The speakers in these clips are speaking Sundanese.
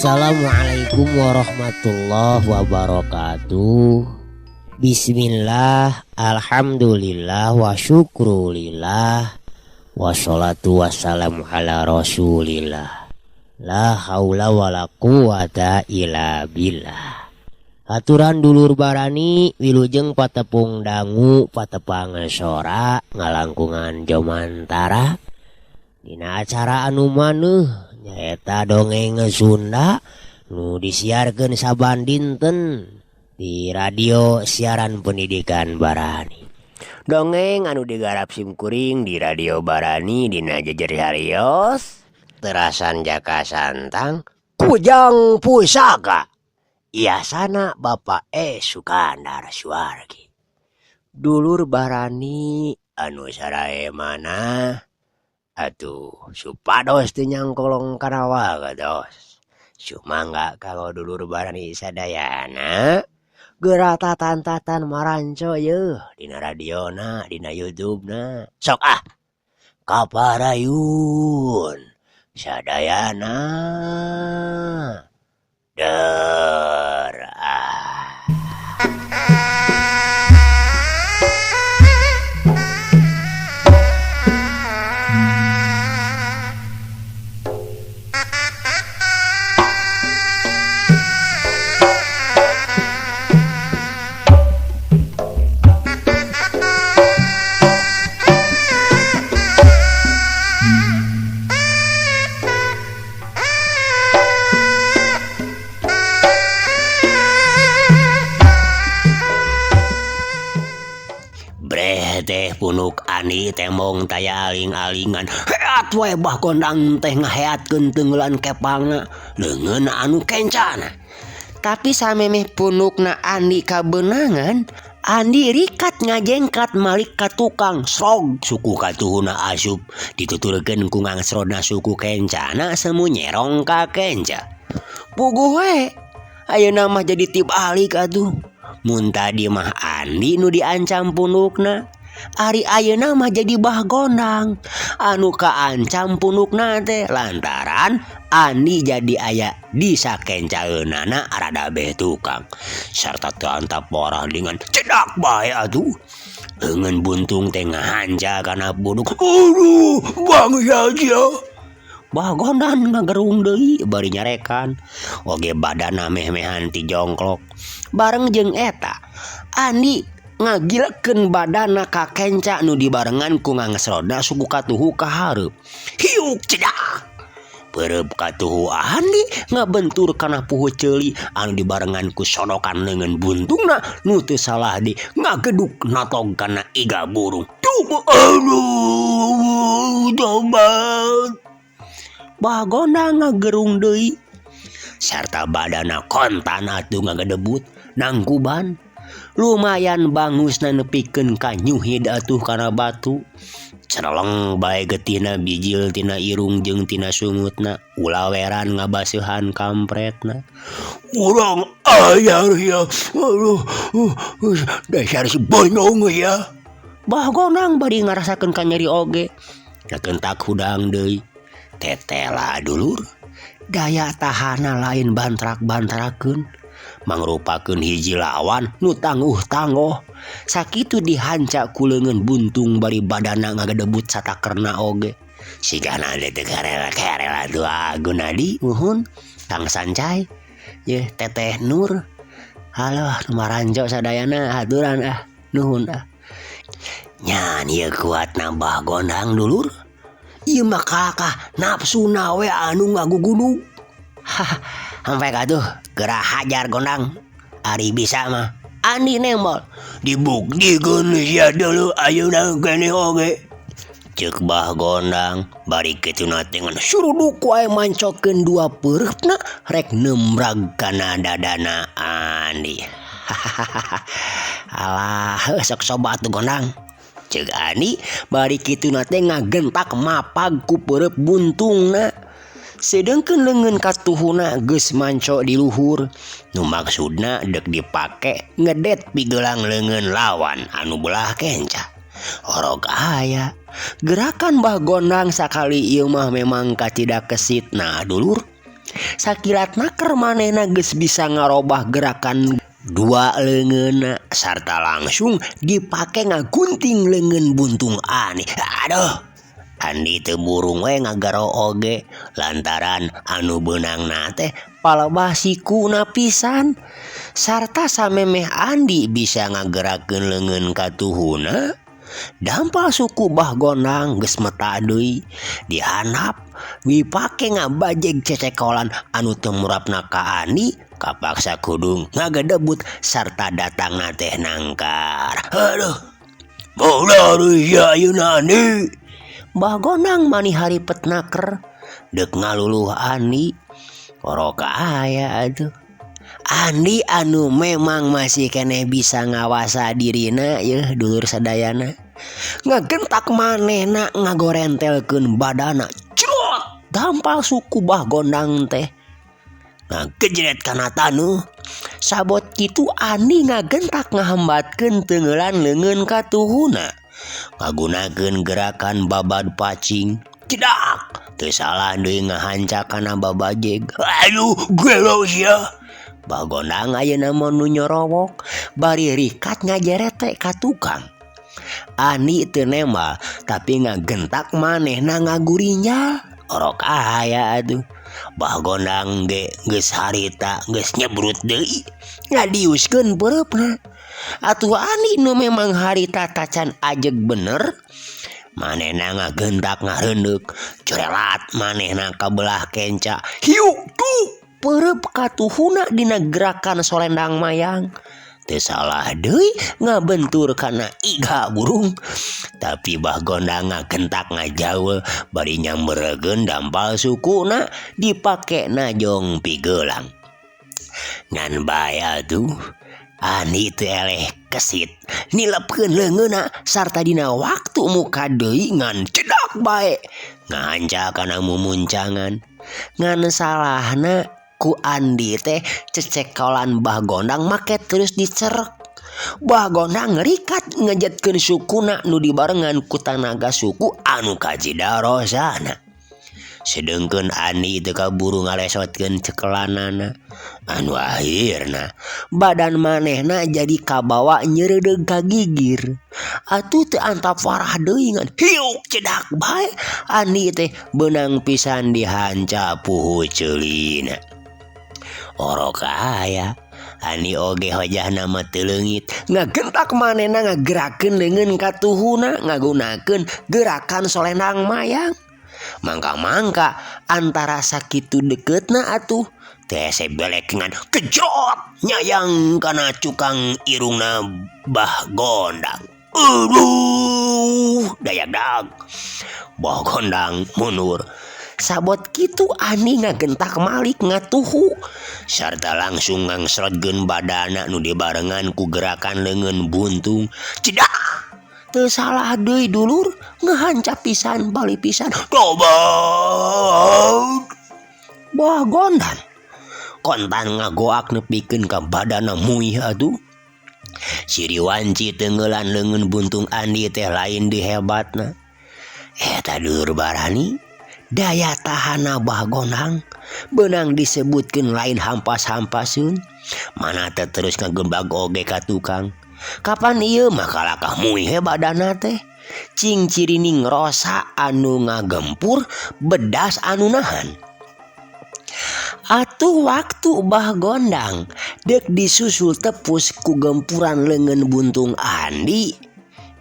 Assalamualaikum warahmatullahi wabarakatuh. Bismillah, alhamdulillah, wa syukrulillah, wassalatu wassalamu ala rasulillah. La haula wala quwata illa billah. Aturan dulur barani wilujeng patepung dangu patepang sora ngalangkungan jomantara. Dina acara anu maneuh nyaeta dongeng Sunda nu disiarkeun saban dinten di radio siaran pendidikan Barani. Dongeng anu digarap simkuring di radio Barani dina jejer harios terasan jaka santang Kujang Pusaka Iasana Bapak E Sukandar Suwargi. Dulur Barani anu sarae mana atuh supados teu nyangkolong kana wagedos. Sumangga kalau dulur Barani sadayana geura tatan-tatan maranco yeuh dina radiona dina YouTube-na. Sok ah kaparayun sadayana der ah. Teh punuk Andi tembong taya aling-alingan heat we bah gondang teh ngaheatkeun teungeulan kepangna leungeun anu kencana. Tapi samemeh punukna Andi kabeunangan, Andi rikat ngajengkat malik ka tukang srog suku katuhuna asup dituturkeun ku ngangsrodna suku kencana semu nyerong ka kenca. Puguh we ayeuna mah jadi tibalik atuh. Mun tadi mah Andi nu diancam punukna, ari ayeuna mah jadi bah gondang anu kaancam punukna teh lantaran Andi jadi aya di sakencaeunana rada beh tukang sarta teu antap porah dengan cedak bae atuh. Leungeun buntung teh ngahanca kana punuk. Aduh bangsa sia. Bah gondang ngagerung deui bari nyarekan oge badana meh-mehan ti jongklok. Bareng jeung eta Andi ngagilekeun badana ka kenca nu dibarengan ku ngangsroda suku katuhu ka hareup. Hiuk cedak. Pereup katuhu Andi ngabentur kana puhu ceuli anu dibarengan ku sodokan leungeun buntungna nu teu salah di ngageduk natog kana iga burung. Duh aduh tobat. Bah gondang ngagerung deui sarta badana kontan atuh ngagedebut nangkuban. Lumayan bangusna nepikeun ka nyuhid atuh kana batu. Cereleng bae getihna bijil tina irung jeung tina sungutna, ulaweran ngabaseuhan kampretna. Urang ayar ya. Aduh, dasar si bonyong ya. Bah gondang bari ngarasakeun ka nyeri oge. Kakentak hudang deui. Tetela dulur, daya tahana lain bantrak-bantrakeun. Mangrupakeun hiji lawan nu tangguh-tanggoh. Sakitu dihanca ku leungeun buntung bari badana ngagedebut satakerna oge. Sigana teh karela-karela atuh Gunadi muhun Kang Sancai yeuh Teteh Nur. Halo maranco sadayana aturan ah nuhun ah. Nyan ieu kuat nambah gondang dulur. Ieu mah kalakah nafsuna we anu ngagugudug. Haha. Hampai atuh geura hajar gondang ari bisa mah. Andi nembol dibuktikeun sia deuleu ayeuna keneh oge. Ceuk Bah Gondang bari kituna teh ngan suruduk wae mancokeun dua peureupna rek nembrag kana dadana Andi. Alah sok coba atuh Gondang. Ceuk Andi bari kituna teh ngagentak mapag ku peureub buntungna. Sedengkeun leungeun katuhuna geus manco di luhur. Nu maksudna deuk dipake ngedet pigelang leungeun lawan anu belah kenca. Orok aya. Gerakan Bah Gondang sakali ieu mah memang kacida kesitna dulur. Sakilat naker manehna geus bisa ngarobah gerakan dua leungeunna sarta langsung dipake ngagunting leungeun buntung Andi. Aduh, Andi teu burung we ngagaro oge lantaran anu beunangna teh palebah sikuna pisan. Sarta samemeh Andi bisa ngagerakeun leungeun katuhuna, dampal suku Bah Gondang geus meta deui dihandap dipake ngabajeg cecekolan anu teu murabna ka Andi kapaksa kudu ngagedebut sarta datangna teh nangkar. Aduh, bola sia ayeuna Andi. Bah Gondang mani haripet naker deuk ngaluluh Andi. Orok aya atuh. Andi anu memang masih keneh bisa ngawasa dirina yeuh dulur sadayana. Ngagentak manehna ngagorentelkeun badana. Crot dampal suku Bah Gondang teh ngagejret kana taneuh. Sabot kitu Andi ngagentak ngahambatkeun teunggeulan leungeun katuhuna. Ngagunakeun gerakan babad pacing. Cedak teu salah deui ngahanca kana babajeg. Aduh gelo sia. Bah Gondang ayeuna mah nu nyorowok bari rikat ngajerete ka tukang. Andi teu nembal tapi ngagentak manehna ngagurinjal. Orok aya atuh. Bah Gondang ge geus harita geus nyebrut deui ngadiuskeun peureupna. Atuh Andi nu memang harita tacan ajeg bener manehna ngagentak ngareundeuk corelat manehna ka belah kenca. Hiuk tuh peureub katuhuna dina gerakan solendang mayang. Teu salah deui ngabentur kana iga burung. Tapi Bah Gondang ngagentak ngajaul bari nyamberegeun dampal sukuna dipake najong pigelang. Ngan bae atuh Andi teu eleh kesit nilepkeun leungeunna sarta dina waktu muka deui ngan cedak bae ngahanca kana mumuncangan. Ngan salahna ku Andi teh cecekolan Bah Gondang make terus dicerek. Bah Gondang ngerikat ngejetkeun sukuna nu dibarengan ku tanaga suku anu kacida rosana. Sedengkeun Andi teu kaburu ngalesotkeun cekelanana. Anu akhirna badan manehna jadi kabawa nyereudeg ka gigir. Atuh teu antap warah deui ngan hiuk cedak bae Andi teh beunang pisan dihanca puhu ceulina. Orok aya Andi oge hojahna mah teu leungit ngagentak manehna ngagerakeun leungeun katuhuna ngagunakeun gerakan solendang mayang. Mangka-mangka antara sakitu deketna atuh teh hese belek ngan kejrot nyayang kana cukang irungna Bah Gondang. Aduh, dayagdag. Bah Gondang mundur. Sabot kitu Andi ngagentak malik ngatuhu sarta langsung ngangsrodkeun badana nu dibarengan ku gerakan leungeun buntung. Cedak teu salah deui dulur ngahanca pisan bali pisan. Tobat. Bah Gondang kontan ngagoak nepikeun ka badana muih atuh. Siri wanci teungeulan leungeun buntung Andi teh lain dihebatna. Eta dulur barani daya tahana Bah Gondang beunang disebutkeun lain hampas-hampaseun. Mana teh terus ngagembag oge ka tukang. Kapan ieu mah kalakah muih badana teh. Cing cirining rosa anu ngagempur bedas anu nahan. Atuh waktu Bah Gondang deuk disusul tepus ku gempuran leungeun buntung Andi.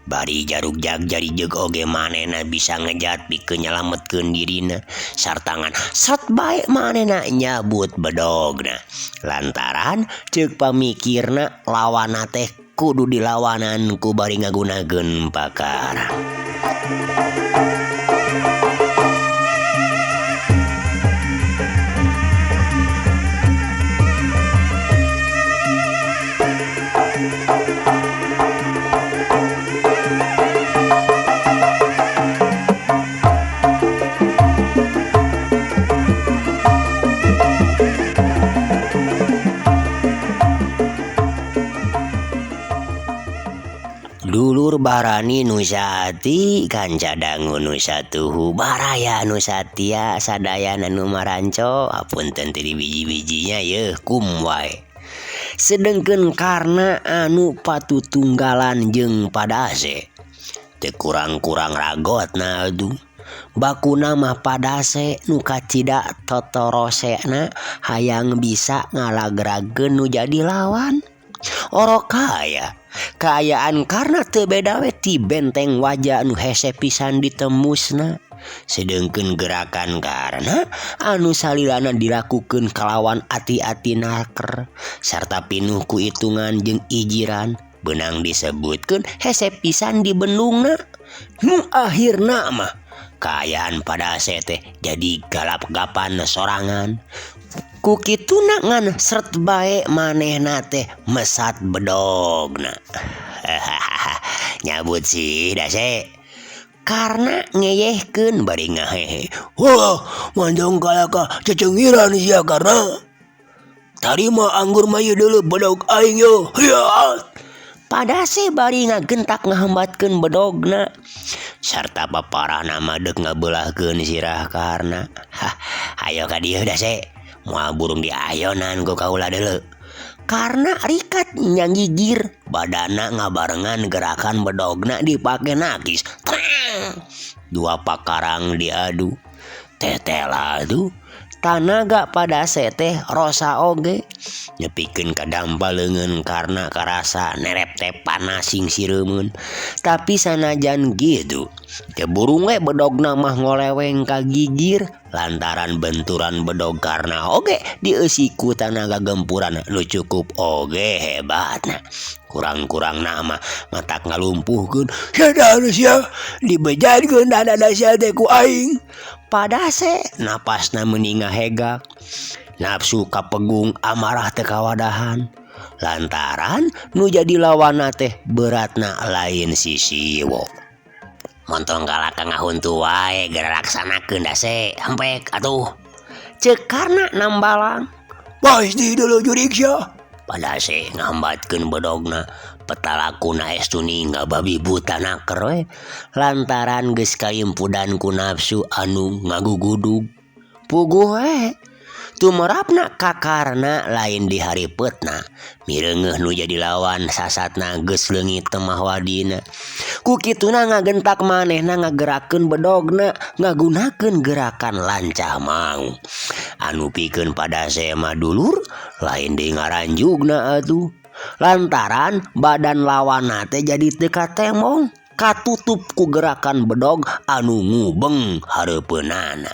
Bari jarugjag jari jeung oge manehna bisa ngejat pikeun nyalametkeun dirina sarta ngan sret bae manehna nyabut bedogna. Lantaran ceuk pamikirna lawanna teh kudu dilawanan ku bari ngagunakeun pakara. Dulur barani nu saati kanca dangu nu satuhu baraya nu satia sadayana nu maranco apunten teu dibiji-bijinya yeuh kum wae. Sedengkeun karna anu patutunggalan jeung padase teu kurang-kurang ragotna atuh. Bakuna mah padase nu kacida totorosena hayang bisa ngalagrageun nu jadi lawan. Orok kaya kaayaan karna teu beda we ti benteng waja nu hese pisan ditemusna. Sedengkeun gerakan karna anu salilana dilakukeun kalawan ati-ati naker sarta pinuh ku hitungan jeung ijiran beunang disebutkeun hese pisan dibendungna. Nu akhirna mah kaayaan padase teh jadi galap-gapan sorangan. Ku kituna ngan sret bae manehna teh mesat bedogna. Nyabut sih dase. Karna ngeyehkeun bari ngahehe. Wah, manjong kalaka cecengiran sia karna. Tarima anggur mah ieu deuleu bedog aing yo. Hiat. Padase bari ngagentak ngahambatkeun bedogna. Sarta paparahna mah deuk ngabelahkeun sirah karna. Hah, hayo ka dieu dase. Moal burung diayonan ku kaula deuleu. Karna rikat nyanggigir badana ngabarengan gerakan bedogna dipake nakis. Trang! Dua pakarang diadu. Tetela tuh tanaga padase teh rosa oge nyepikeun ka dampa leungeun karna karasa nerep teh panas sing sireumeun. Tapi sanajan kitu teu burung we bedogna mah ngoleweng ka gigir lantaran benturan bedog karna oge dieusi ku tanaga gempuran nu cukup oge hebatna. Kurang-kurangna mah matak ngalumpuhkeun. Sadar sia dibejankeun dadana sia teh ku aing. Padase napasna meuni ngahegak. Nafsu kapegung amarah teu kawadahan. Lantaran nu jadi lawanna teh beratna lain sisiwo. Montong kalaka ngahuntu wae geura laksanakeun dase hempek atuh. Ceuk karna nambalang. Pasti dulu jurik sia. Padase ngambatkeun bedogna petalakuna estu ngababi buta naker we lantaran geus kalimpudan ku nafsu anu ngagugudug. Puguh we tumerapna kakarna lain diharipeutna mireungeuh nu jadi lawan sasatna geus leungit temah wadina. Ku kituna ngagentak manehna ngagerakeun bedogna ngagunakeun gerakan lancah mau. Anu pikeun padase mah dulur lain deui ngaranjugna atuh. Lantaran badan lawanna teh jadi teu katemong katutup ku gerakan bedog anu ngubeng hareupeunana.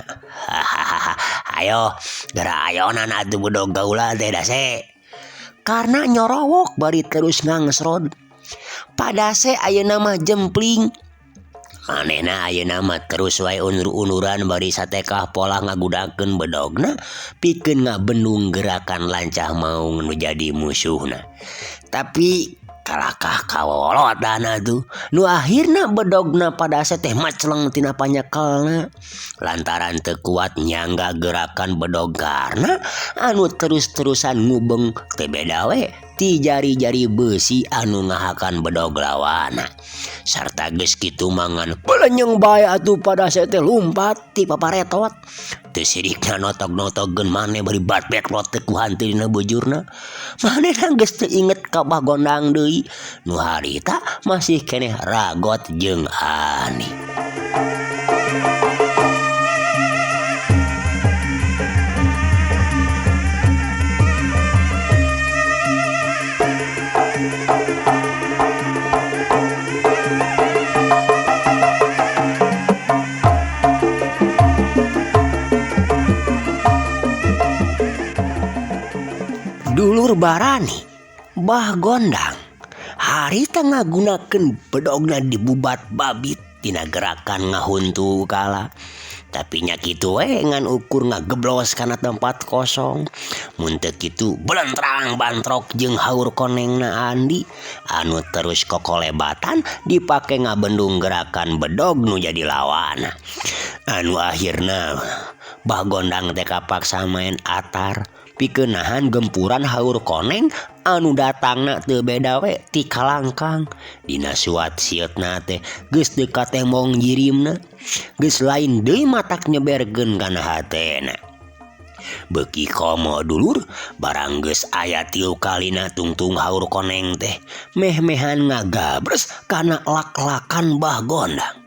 Hahaha, ayo geura ayonan atuh bedog kaula teh dase. Karna nyorowok bari terus ngangsrod. Padase ayeuna mah jempling. Manehna ayeuna mah terus wae unur-unuran bari satekah pola ngagudakeun bedogna pikeun ngabendung gerakan lancah maung nu jadi musuhna. Tapi kalakah kawolotan atuh nu akhirna bedogna padase teh macleng tina panyekelna lantaran teu kuat nyangga gerakan bedog karna anu terus-terusan ngubeng teu beda we ti jari-jari besi anu ngahakan bedog lawana. Sarta geus kitu mangan belenyeng bae atuh padase teh lumpat ti paparetot. Teu sirikna notok-notogkeun maneh bari batbek lot teu ku hanteu dina bujurna. Manehna geus teu inget ka Bah Gondang deui nu harita masih keneh ragot jeung ani. Dulur barani Bah Gondang harita ngagunakeun bedogna dibubat babit dina gerakan ngahuntu kala. Tapi nya kitu we ngan ukur ngageblos kana tempat kosong. Mun teu kitu belentrang bantrok jeung haur konengna Andi anu terus kokolebatan dipake ngabendung gerakan bedog nu jadi lawan. Anu akhirna Bah Gondang teh kapaksa maen atar pikeun nahan gempuran haur koneng anu datangna teu beda we ti kalangkang. Dina suat sieutna teh geus teu katemong jirimna, geus lain deui matak nyeberkeun kana hatena. Beuki komo dulur barang geus aya tilu kalina tungtung haur koneng teh meh-mehan ngagabres kana lak-lakan Bah Gondang.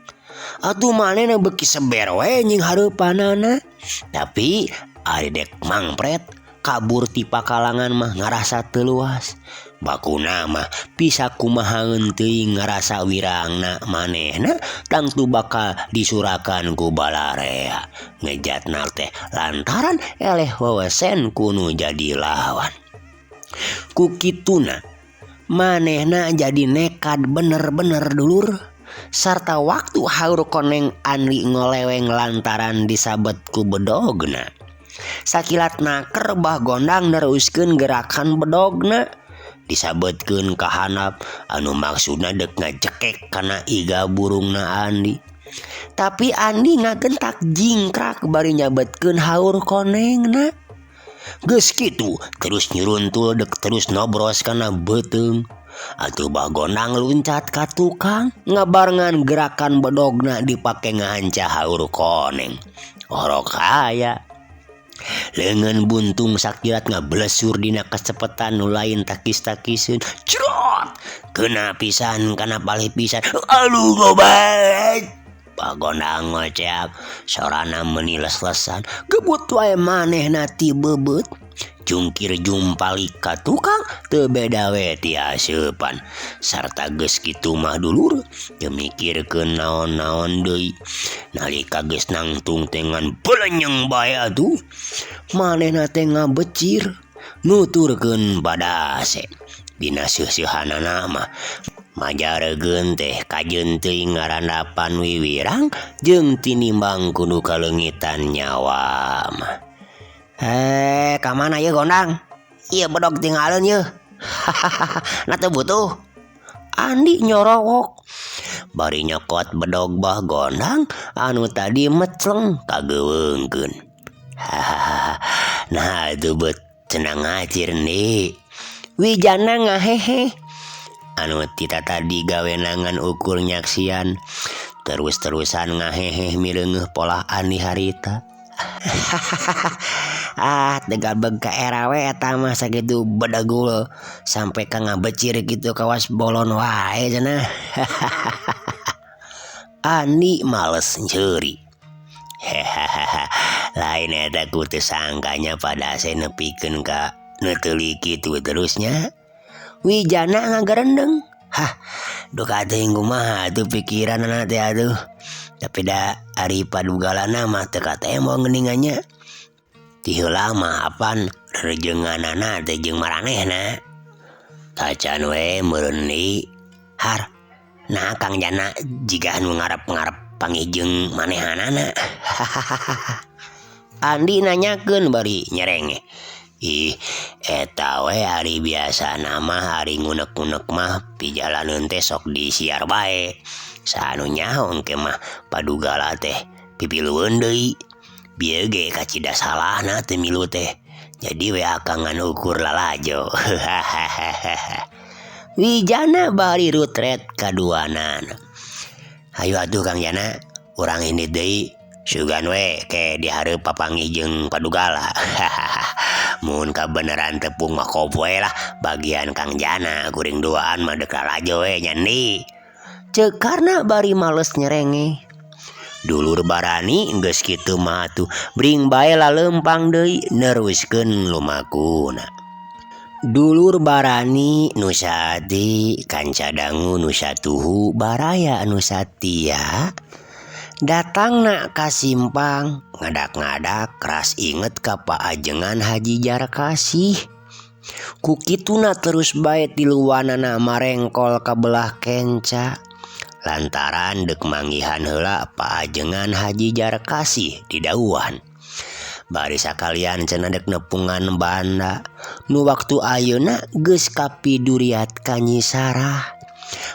Atuh manehna beuki seber we nying hareupanana. Tapi ari dek mangpret kabur ti pakalangan mah ngarasa teu luas. Bakuna mah bisa kumahaeun teuing ngarasa wirangna manehna tangtu bakal disurakan ku balarea. Ngejatna teh lantaran eleh wewesen ku nu jadi lawan. Ku kituna manehna jadi nekad bener-bener dulur. Sarta waktu haur koneng Andi ngoleweng lantaran disabet ku bedogna. Sakilat naker Bah Gondang neruskeun gerakan bedogna disabetkeun ka handap anu maksudna deuk ngajekek kana iga burungna Andi. Tapi Andi ngagentak jingkrak bari nyabetkeun haur konengna. Geus kitu terus nyuruntul dek terus nobros kana beuteung. Atuh Bah Gondang luncat ka tukang ngabarengan gerakan bedogna dipake ngahanca haur koneng. Orok aya. Leungeun buntung sakilat ngablesur dina kacepetan nu lain takis-takiseun. Crot! Kena pisan kana palih pisan. Aduh gobat. Bah Gondang ngoceak sorana meuni les-lesan. Gebut wae manehna ti beubeut. Jungkir jumpalik ka tukang teu beda we ti aseupan. Sarta geus kitu mah dulur teu mikirkeun naon-naon deui. Nalika geus nangtung teh ngan belenyeng bae atuh. Manehna teh ngabecir nuturkeun padase. Dina seusehanana mah majaregeun teh kajeun teuing ngarandapan wiwirang jeung tinimbang kudu kaleungitan nyawa mah. Ka mana ieu Gondang? Ieu bedog tinggaleun yeuh. Na teu butuh. Andi nyorowok. Bari nyokot bedog Bah Gondang anu tadi mecleng kageuweungkeun. Nah atuh beut cenah ngacir Ndi. Wijana ngahehe. Anu tita tadi gawenangan ukur nyaksian terus-terusan ngahehe mireungeuh polah Andi harita. Ah tegal beg ka era we eta mah sakitu bedegul sampai ka ngabecir kitu kawas bolon wae cenah. Andi males nceuri. Lain eta ku teu sangkanya padase nepikeun ka nu teuli kitu terusnya. Wijana ngagerendeng. Hah, duka teuing kumaha atuh pikiranana teh atuh. Tapi da ari padugalana mah teu katembong geuningannya. Ti heula mah apan rerejenganana teh jeung maranehna. Tacan we meureun deui. Har, nah Kang Jana jiga anu ngarep-ngarep panggih jeung manehanana. Andi nanyakeun bari nyerenge. Ih, eta we ari biasana mah ari ngunek-ngunek mah pijalaneun teh sok disiar bae. Saha nu nyaho engke mah padugala teh pipilueun deui. Bieu ge kacida salahna teu milu teh. Jadi we akang ngan ukur lalajo. Wijana bari rutret kaduanana. Hayu atuh Kang Jana, urang indit deui. Sugan we ke dihareup papanggih jeung padugala. Mun kabeneran tepung mah kopo we lah bagian Kang Jana kuring duaan mah deuk lalajo we nya Ndi. Ceuk karna bari males nyerenge. Dulur barani geus kitu mah atuh bring bae laleumpang deui neruskeun lumakuna. Dulur barani nu saati kanca dangu nu satuhu baraya nu satia. Datangna ka simpang ngadak-ngadak ras inget ka paajengan Haji Jarkasih. Ku kituna terus bae tiluanana marengkol ka belah kenca. Lantaran deuk manggihan heula paajengan Haji Jarkasih di dauhan. Bari sakalian cenah deuk nepungan banda nu waktu ayeuna geus kapiduriat ka Nyi Sarah.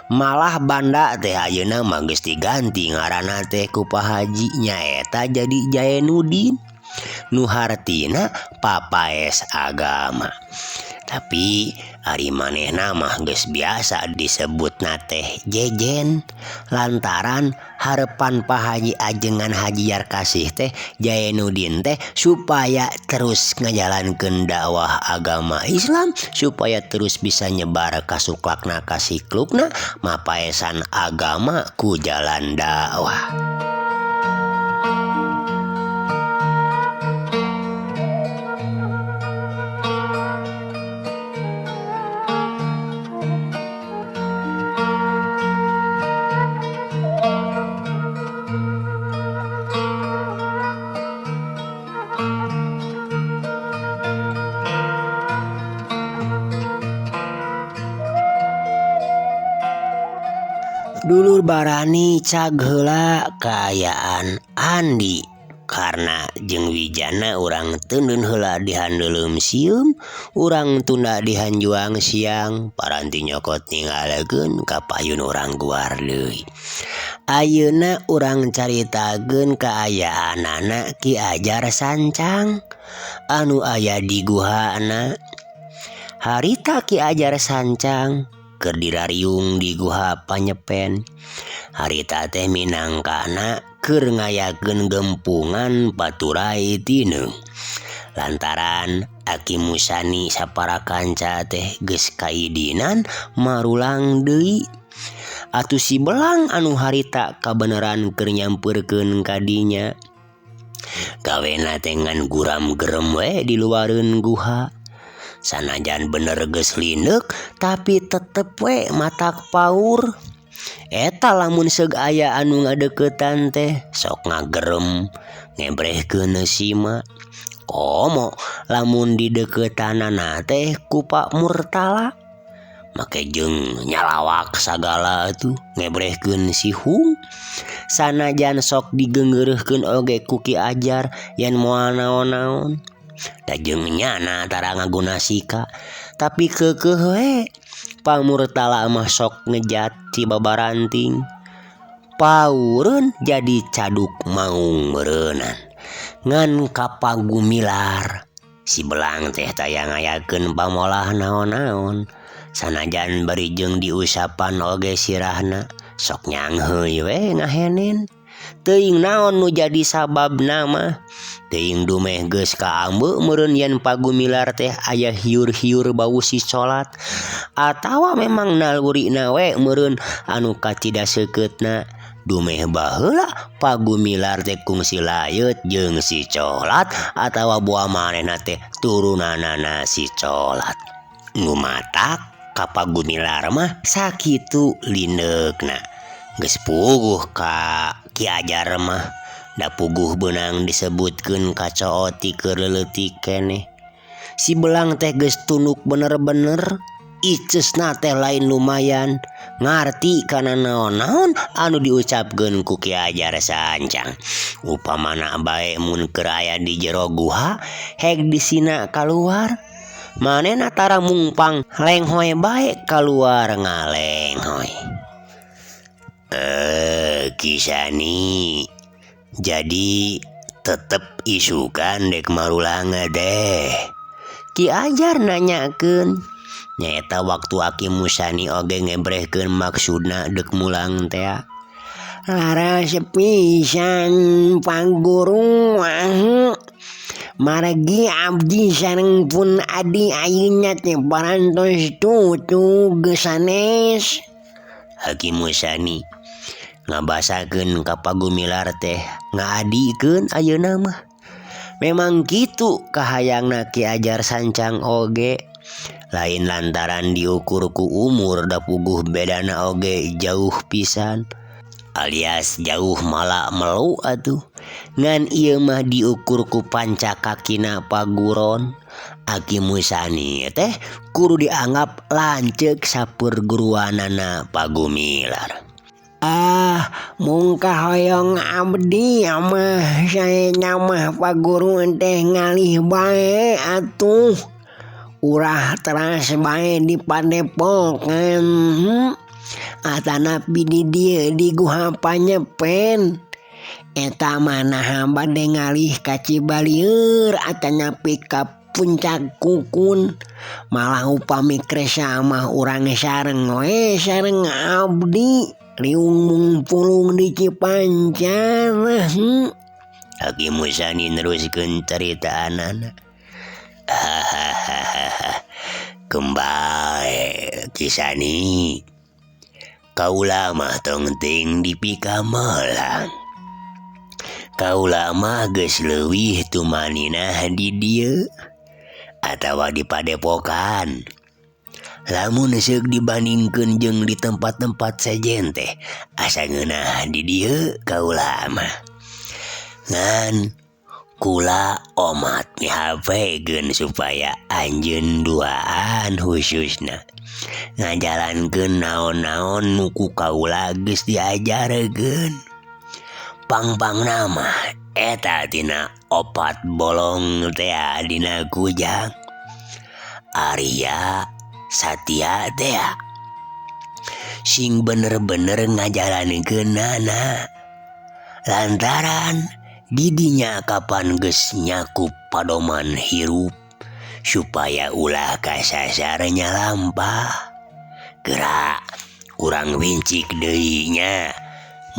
Malah banda teh ayeuna mah geus diganti ngaranna teh ku Pak Haji nyaeta jadi Jaenudin nu hartina papaes agama. Tapi ari manehna mah geus biasa disebutna teh Jejen lantaran harepan Pak Haji ajengan Haji Jarkasih teh Jaenudin teh supaya terus ngajalankeun dakwah agama Islam supaya terus bisa nyebar kasuklakna kasiklukna mapaesan agama ku jalan dakwah. Dulur barani cag heula kaayaan Andi karena jeung Wijana urang teundeun heula dihandeuleum sieum urang tunda dihanjuang siang paranti nyokot ninggalekeun ka payun urang guar deui. Ayeuna urang caritakeun kaayaanana Ki Ajar Sancang anu aya di guhana. Harita Ki Ajar Sancang keur dirariung di guha Panyepen. Harita teh minangkana keur ngayakeun gempungan paturai tineung. Lantaran Aki Musani sapara kanca teh geus kaidinan marulang deui. Atuh si Belang anu harita kabeneran keur nyampeurkeun ka dinya. Gawena teh ngan guram gerem we di luareun guha. Sanajan bener geus lineuk tapi tetep we matak paur. Eta lamun seug aya anu ngadeukeutan teh sok ngagerem ngebrehkeun sima. Komo lamun dideuketanana teh ku Pak Murtala make jeung nyalawak sagala atuh ngebrehkeun si Hung. Sanajan sok digeungeureuhkeun oge ku Ki Ajar yen moal naon-naon. Da jeung nyana tara ngaguna sika tapi keukeuh we Pak Murtala mah sok ngejat ci babaranting. Paureun jadi caduk maung meureunnan ngan kapagumilar. Si Belang teh taya ngayakeun pamolah naon-naon sanajan bari jeung diusapan oge sirahna sok nyangheuy we ngahenen. Teuing naon nu jadi sababna mah teuing dumeh geus kaambe meureun yen pagumilar teh aya hiur-hiur bau si colat atawa memang nalurina we meureun anu kacida seukeutna. Dumeh baheula pagumilar teh kungsi layeut jeung si colat atawa buah manehna teh turunanana si colat. Nu matak ka pagumilar mah sakitu lineukna. Geus puguh ka Ki Ajar mah da puguh beunang disebutkeun ka cooti keur leuletik keneh. Si Belang teh geus tunduk bener-bener icesna teh lain lumayan ngarti kana naon-naon anu diucapkeun ku Ki Ajar Sancang. Upamana bae mun keur aya di jero guha heg disina kaluar manehna tara mungpang lenghoy bae kaluar ngalenghoy. Kisani jadi tetep isukan dek marulang deh. Ki Ajar nanyakeun nyaeta waktu Aki Musani oge ngebrehkeun maksudna dek mulang tea. Laras pisan pangguru margi abdi sareng pun adi ayeuna teh parantos tutug sanes. Aki Musani ngabasakeun ka pagumilar teh ngaadikeun ayeuna mah. Memang kitu kahayangna Ki Ajar Sancang oge. Lain lantaran diukur ku umur da puguh bedana oge jauh pisan alias jauh mala melu atuh. Ngan ieu mah diukur ku panca kakina paguron. Aki Musani teh kudu dianggap lanceuk saperguruanana Pagumilar. Ah, mung kahoyong abdi mah saena mah Pak Guru teh ngalih bae atuh. Urah teras bae di padepokan. Atanapi di dieu di Guha Panyepen. Eta mah naha bade ngalih ka Cibalieur atanapi ka Puncak Kukun. Malah upami kresa mah urang sareng we sareng abdi. Riung mungpulung di Cipancar. Aki Musani neruskeun caritaanana. Hahaha. Kembali Kisani. Kaula mah tong teuing dipikamelang. Kaula mah geus leuwih tumaninah di dieu atawa di padepokan. Lamun seuk dibandingkeun jeung di tempat-tempat sejen teh asa ngeunah di dieu kaula mah. Ngan kula omat mihapekeun supaya anjeun duaan khususna ngajalankeun naon-naon nu ku kaula geus diajarkeun. Pang-pangna mah eta tina opat bolong teh dina kujang. Arya Satya teh sing bener-bener ngajalankeunana. Lantaran didinya kapan geus nyakup padoman hirup supaya ulah kasasar nyalampah. Gerak urang wincik deui nya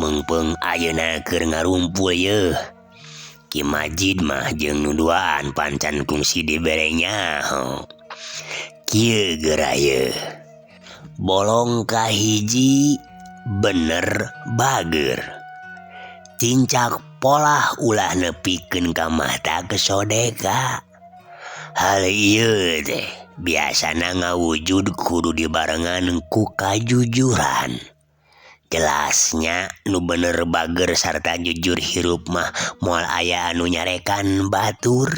meungpeung ayeuna keur ngarumpul yeuh. Ki Majid mah jeung nu duaan pancan kungsi dibere nyaho. Kieu geura yeuh. Bolong kahiji bener bager. Tincak polah ulah nepikeun ka mata kesodeka. Hal ieu teh biasana ngawujud kudu dibarengan ku kajujuran. Jelasnya nu bener bager sarta jujur hirup mah moal aya anu nyarekan batur.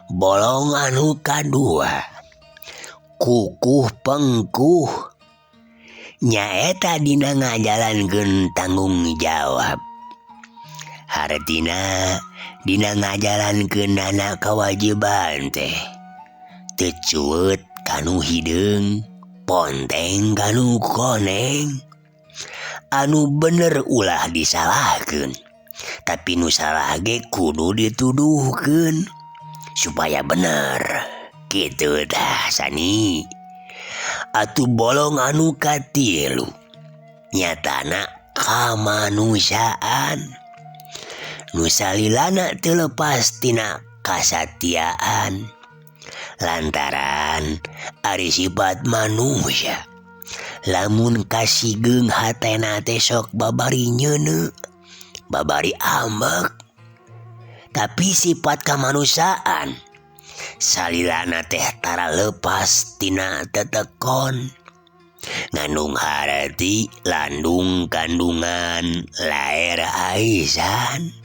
Bolong anu kadua kukuh pengkuh nyaeta dina ngajalankeun tanggung jawab. Hartina dina ngajalankeunana kewajiban teh teu cueut kanu hideung, ponteng kanu koneng. Anu bener ulah disalahkeun, tapi nu salah ge kudu dituduhkeun supaya bener. Kitu tah Sani. Atuh bolong anu katilu nyatana kamanusiaan. Nu salilana teu lepas tina kasatiaan. Lantaran ari sifat manusia lamun kasigeung hatena teh sok babari nyeuneu, babari ambek. Tapi sifat kamanusiaan salilana teh tara lepas tina tetekon. Ngandung harti landung kandungan laer aisan.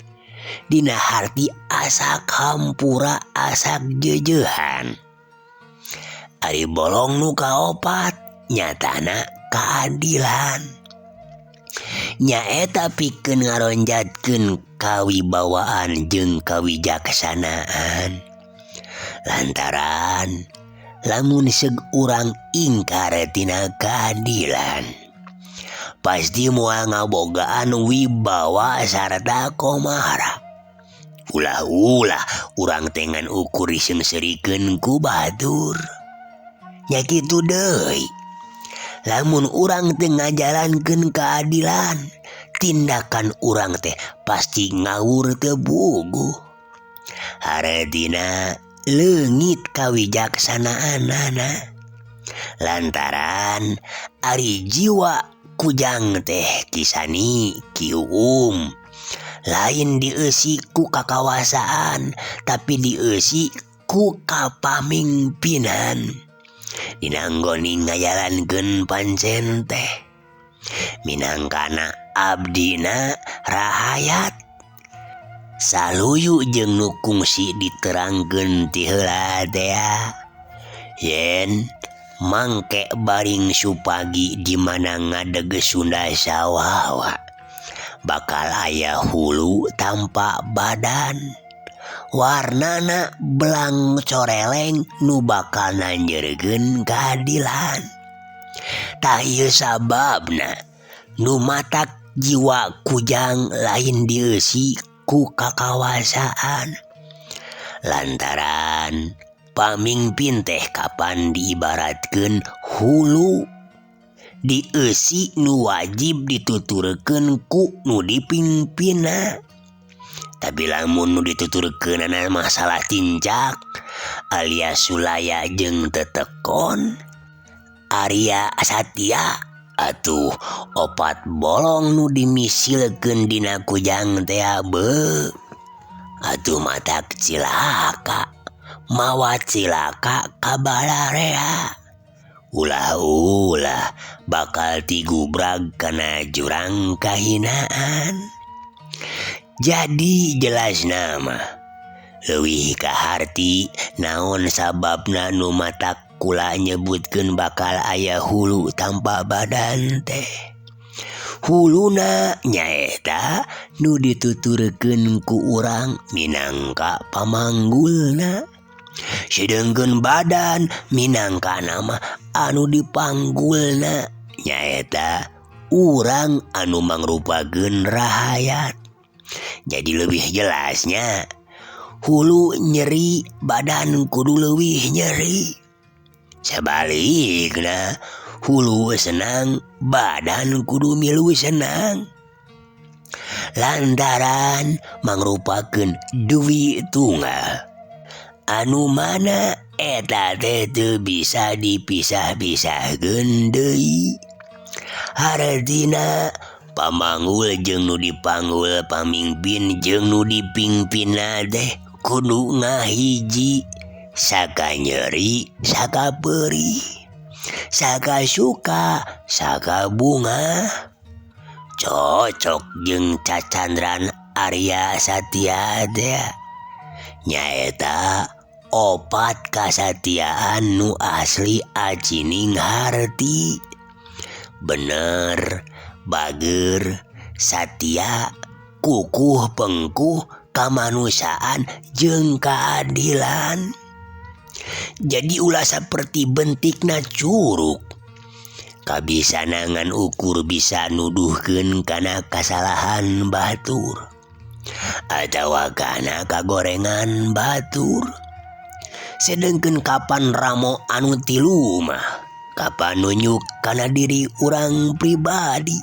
Dina harti asak hampura asak jeujehan. Ari bolong nu kaopat nyatana keadilan. Nyaeta pikeun ngaronjatkeun kawibawaan jeung kawijaksanaan. Lantaran lamun seug urang ingkar tina keadilan pasti moal ngabogaan wibawa sarta komara. Ulah-ulah urang teh ngan ukur diseungseurikeun ku batur. Nya kitu deui. Lamun urang teu ngajalankeun keadilan, tindakan urang teh pasti ngawur teu buguh. Hartina leungit kawijaksanaanana. Lantaran ari jiwa kujang teh Kisani Ki Uum lain dieusi ku kakawasaan tapi dieusi ku kapamimpinan. Dina nggoni ngajalankeun pancen teh minangkana abdina rahayat. Saluyu jeung nu kungsi diterangkeun ti heula teh yen mangke baring supagi di mana ngadeg Sunda Sawawa bakal aya hulu tanpa badan warnana belang coreleng nu bakal nanjerkeun keadilan. Tah ieu sababna nu matak jiwa kujang lain dieusi ku kakawasaan lantaran pamingpin teh kapan diibaratkeun hulu dieusi nu wajib dituturkeun ku nu dipingpinna. Tapi lamun nu dituturkeunana masalah tincak alias sulaya jeung tetekon Arya Satya atuh opat bolong nu dimisilkeun dina kujang teh beuh atuh matak cilaka mawa cilaka kabalarea ulah-ulah bakal tigubrag kana jurang kahinaan. Jadi jelas nama leuwih kaharti naon sababna nu matak kula nyebutkeun bakal aya hulu tanpa badan teh. Huluna nyaeta nu dituturkeun ku urang minangka pamanggulna. Sedengkeun badan minangka nama anu dipanggulna nyaeta urang anu mangrupakeun rahayat. Jadi lebih jelasnya hulu nyeri badan kudu leuwih nyeri. Sebalikna hulu senang badan kudu milu senang. Lantaran mangrupakeun dewi tunggal anu mana eta teh teu bisa dipisah-pisahkeun deui. Hartina pamanggul jeung nu dipanggul pamingpin jeung nu dipingpinna teh kudu ngahiji saka nyeri saka perih saka suka saka bunga. Cocok jeung cacandran Arya Satya teh nyaeta opat kasatiaan nu asli acining harti. Bener, bager, satya, kukuh pengkuh, kamanusiaan jeung keadilan. Jadi ulah saperti bentikna curug. Kabisa ngan ukur bisa nuduhkeun kana kasalahan batur atawa kana kagorengan batur. Sedengkeun kapan ramo anu tilu mah kapan nunjuk kana diri urang pribadi.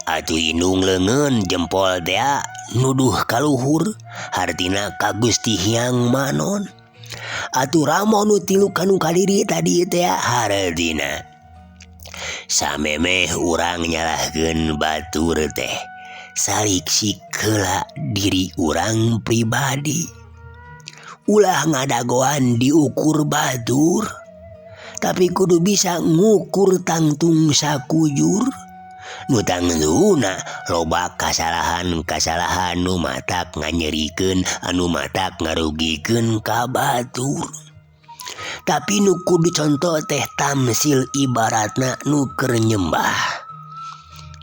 Atuh indung leungeun jempol teh nuduh kaluhur hartina ka Gusti Hyang Manon. Atuh ramo nu tilu kanu kadiri tadi teh hartina samemeh urang nyalahkeun batur teh saliksik heula diri urang pribadi. Ulah ngadagoan diukur batur, tapi kudu bisa ngukur tangtung sakujur. Nu tangtuna loba kasalahan-kasalahan nu matak nganyerikeun anu matak ngarugikeun ka batur. Tapi nu kudu contoh teh tamsil ibaratna nu keur nyembah.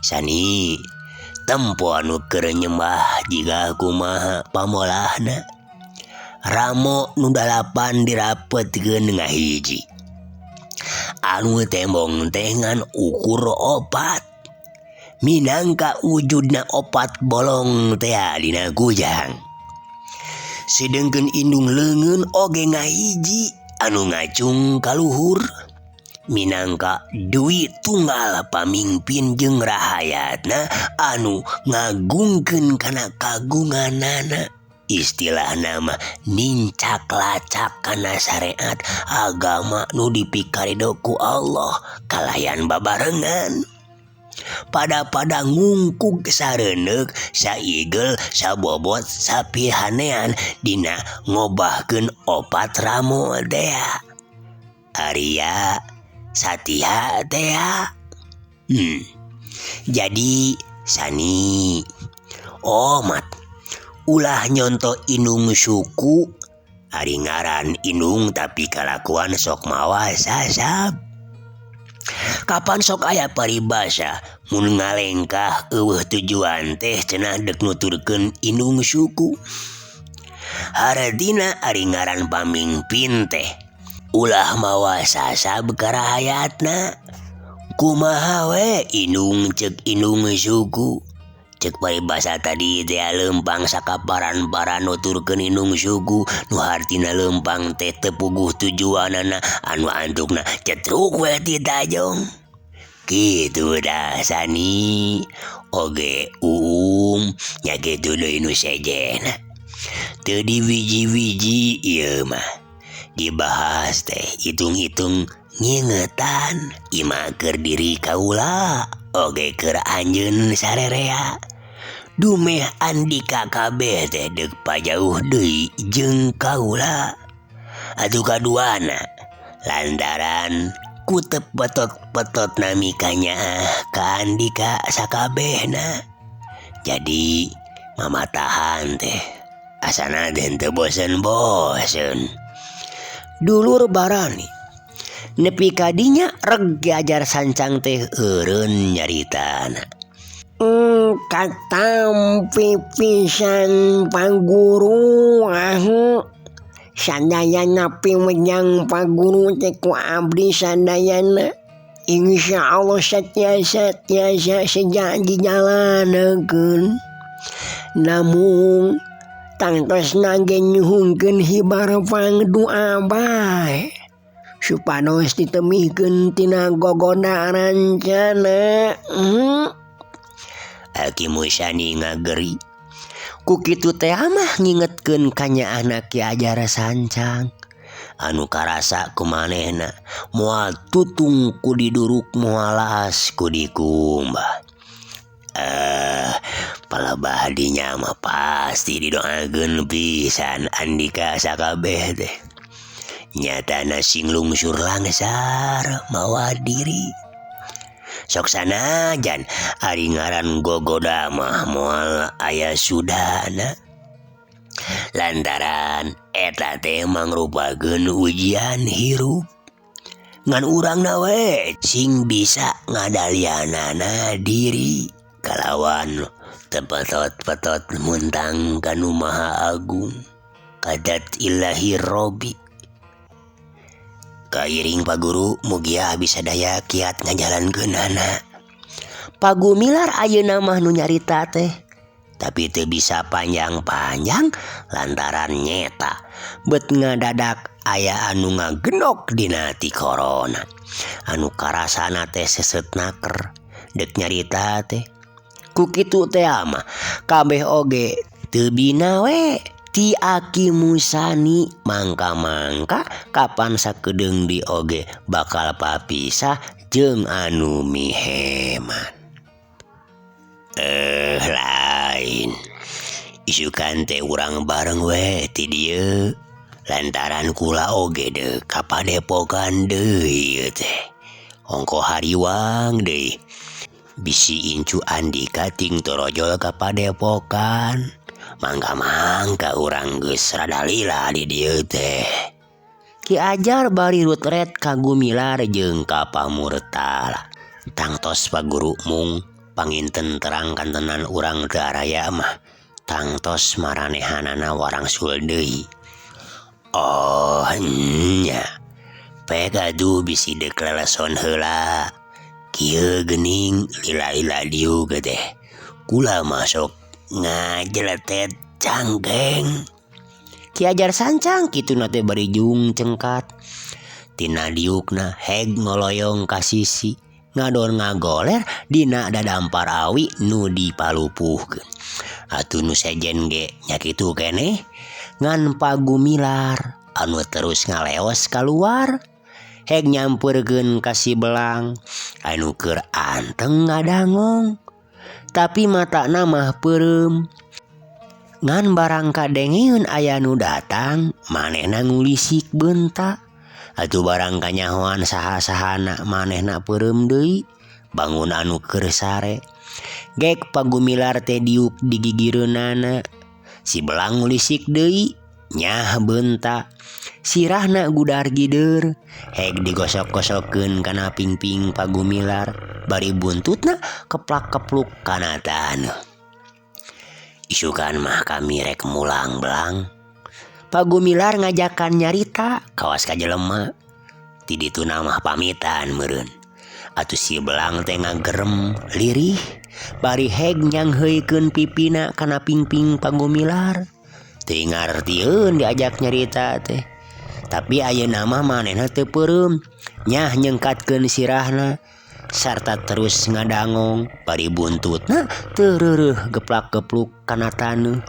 Sani tempo anu keur nyembah jiga kumaha pamolahna. Ramo nu dalapan dirapetkeun ngahiji. Anu tembong teh ngan ukur opat. Minangka wujudna opat bolong teh dina kujang. Sedengkeun indung leungeun oge ngahiji anu ngacung kaluhur. Minangka dewi tunggal pamingpin jeung rahayatna anu ngagungkeun kana kagunganana. Istilah nama nincak lacak kana syariat agama nu dipikarido ku Allah kalayan babarengan. Pada-pada ngungkug sareneuk saigel sabobot sapihanean dina ngobahkeun opat ramo teh. Arya Satya teh. Jadi sani omat Ulah nyonto indung suku ari ngaran indung tapi kalakuan sok mawa sasab. Kapan sok aya paribasa mun ngalengkah eueuh tujuan teh cenah deuk nuturkeun indung suku. Hartina ari ngaran pamingpin teh ulah mawa sasab ka rahayatna. Kumaha we indung ceuk indung suku. Ceuk paribasa tadi teh leumpang sakaparan-paran nuturkeun indung suku nu hartina leumpang teh teu puguh tujuanana anu antukna cetruk we ti tajong. Kitu dah Sani oge Uum nya kitu deui nu sejenna. Teu diwiji-wiji ieu mah dibahas teh hitung-hitung ngingetan imah keur diri kaula oge keur anjeun sarerea. Dumeh Andika kabeh teh deuk pajauh deui jeung kaula. Atuh kaduana lantaran ku teu petot-petot nami kanyaah ka Andika sakabehna. Jadi mamatahan teh asana teh teu bosen-bosen. Dulur barani nepi ka dinya reg Ki Ajar Sancang teh eureun nyaritana. Katampi pisan Pak Guru sadayana piwejang Pak Guru teh ku abdi sadayana insyaallah satiasa tiasa seja dijalanakeun. Namung tangtosna ge nyuhunkeun hibar pangdua bae supados ditemihkeun tina gogoda rancana. Aki Musani ngageri. Ku kitu teh mah ngingetkeun kanyaahna Ki Ajar Sancang. Anu karasa ku manehna moal tutung ku diduruk moal laas ku dikumbah. Palebah dinya mah pasti didoakeun pisan Andika sakabeh teh. Nyatana sing lungsur langsar mawa diri. Sok sanajan ari ngaran gogoda mah moal aya sudana. Lantaran eta teh mangrupakeun ujian hirup. Ngan urangna we sing bisa ngadalianana diri kalawan teu petot-petot muntang ka Nu Maha Agung kadat Ilahi Robbi. Kairing Pak Guru mugia bisa daya kiat ngajalankeunana. Pagumilar ayeuna mah nu nyarita teh tapi teu bisa panjang-panjang lantaran nyeta bet ngadadak aya anu ngagenok dina ti korona. Anu karasana teh seset naker deuk nyarita teh. Ku kitu teh mah kabeh oge teu bina we ti Aki Musani mangka-mangka kapan sakedeung di oge bakal papisah jeung anu miheman. Lain isukan teh urang bareng we ti dieu lantaran kula oge deuk ka padepokan deui ieu teh. Ongko hariwang deui bisi incu Andika ting torojol ka padepokan. Mangka-mangka urang geus rada lila di dieu teh. Ki Ajar bari rutret ka Gumilar jeung ka Pamurtala. Tangtos Pak Guru mung panginten terang kantenan urang teu araya mah. Tangtos maranehanana warangsul deui. Oh nya. Pek atuh bisi deuk leleson heula. Kieu geuning lila-lila diuk teh. Kula masuk ngajeletet cangkeng. Ki Ajar Sancang kituna teh bari jung cengkat. Tina diukna heg ngoloyong ka sisi ngadon ngagoler dina dadampar awi nu dipalupuhkeun. Atuh nu sejen ge nya kitu keneh ngan Pagumilar anu terus ngaleos kaluar heg nyampeurkeun ka si Belang anu keur anteng ngadangong. Tapi matana mah peureum. Ngan barang kadengeun aya nu datang manehna ngulisik beunta. Atuh barang kanyahoan saha-sahana manehna peureum deui bangun anu keur sare. Gek Pagumilar teh diuk di gigireunana. Si Belang ngulisik deui nyah beunta. Sirahna gudar gider heg digosok-gosokeun kana pingping Pagumilar bari buntutna keplak-kepluk kana taneuh. Isukan mah kami rek mulang Belang. Pagumilar ngajakan nyarita kawas ka jelema. Ti dituna mah pamitan meureun. Atuh si Belang teh ngagerem lirih bari heg nyangheuikeun pipina kana pingping Pagumilar. Teu ngartieun diajak nyarita teh. Tapi ayeuna mah manehna teu peureum nyah nyengkatkeun sirahna sarta terus ngadangong bari buntutna teu reureuh geplak-gepluk kana taneuh.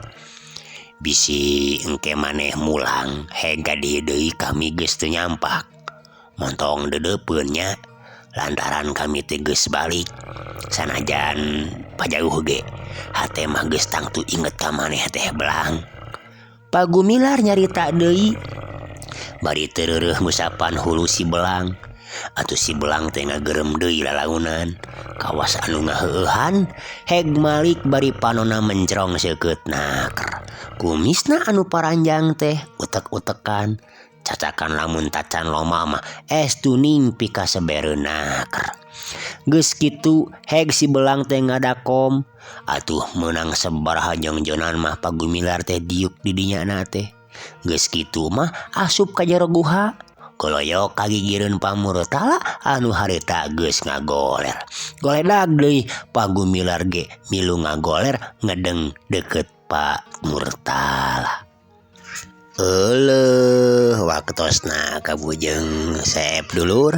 Bisi engke maneh mulang heg ka dieu deui kami geus teu nyampak. Montong deudeupeun nya lantaran kami teh geus balik. Sanajan pajauh ge hate mah geus tangtu inget ka maneh teh Belang. Pagumilar nyarita deui bari teu reureuh ngusapan hulu si Belang. Atuh si Belang teh ngagerem deui lalaunan kawas anu ngaheueuhan heg malik bari panona mencrong seukeut naker. Kumisna anu paranjang teh utek-utekan cacakan lamun tacan loma mah estu ningpi kasebereun naker. Geus kitu heg si Belang teh ngadakom atuh meunang sabaraha jongjonan mah Pagumilar teh diuk di dinya na teh. Geus kitu mah asup ka jero guha koloyok kagigireun Pamurtala anu harita geus ngagoler. Goledag deui Pagumilar ge milu ngagoler ngedeng deukeut Pamurtala. Euleuh waktosna kabujeng seep dulur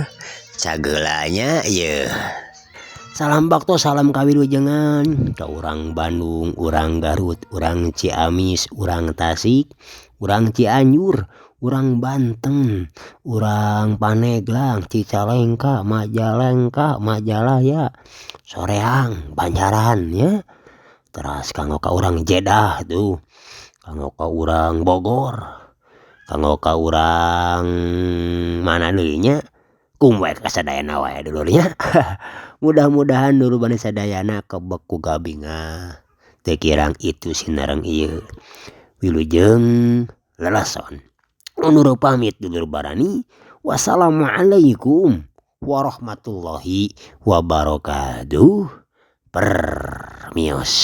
cageulanya yeuh. Salam bakto salam kawilujengan ka urang Bandung, urang Garut, urang Ciamis, urang Tasik, urang Cianjur, urang Banten, urang Pandeglang, Cicalengka, Majalengka, Majalaya, Soreang, Banjaran nya. Teras kanggo ka urang Jeddah tuh, kanggo ka urang Bogor, kanggo ka urang mana deui nya. Kum we ka sadayana wae dulur nya. Mudah-mudahan dulur bani sadayana kebek ku gabingah teu kirang itu sinareng ieu. Wilujeng lalason. Undur pamit dulur barani. Wassalamualaikum warahmatullahi wabarakatuh. Permios.